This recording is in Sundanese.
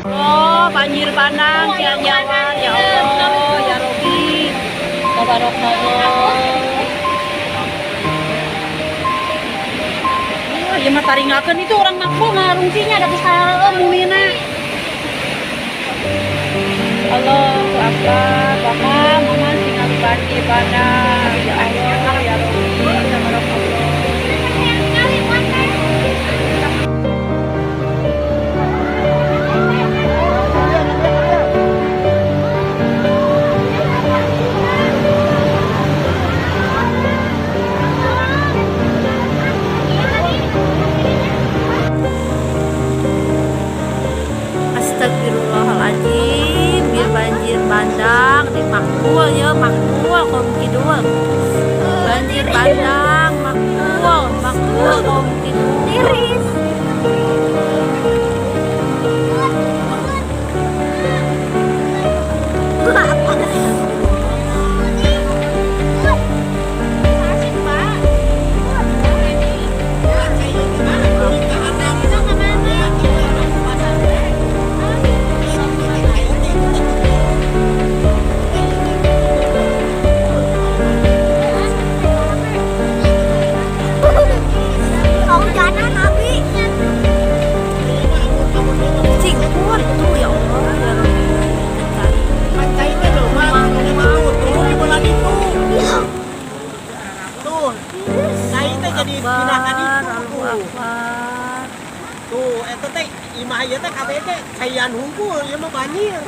Oh, banjir bandang Cianjawar, ya Allah, ya Robi. Tabarakallah. Wah, ieu mah taringakeun itu orang makbul ngarungsinya da geus mumina. Allahu Akbar, Bapak, Mama tinggal banjir bandang. Ya Allah, ya Robi, tabarakallah. Astagfirullahaladzim, biar banjir bandang di Makmul ya, Makmul Kom Kidul. Banjir bandang Makmul, Makmul Kom Kidul. Tiris. Kehujanan, Abi. Cingkur tuh, ya Allah, ya Rabbi. Cai teh leuwat, tuh di bola itu. Tuh. Cai teh jadi pindah ka ditu. Allahu Akbar. Tuh, eta teh imah ieu teh kabeh teh caian hungkul, ieu mah banjir.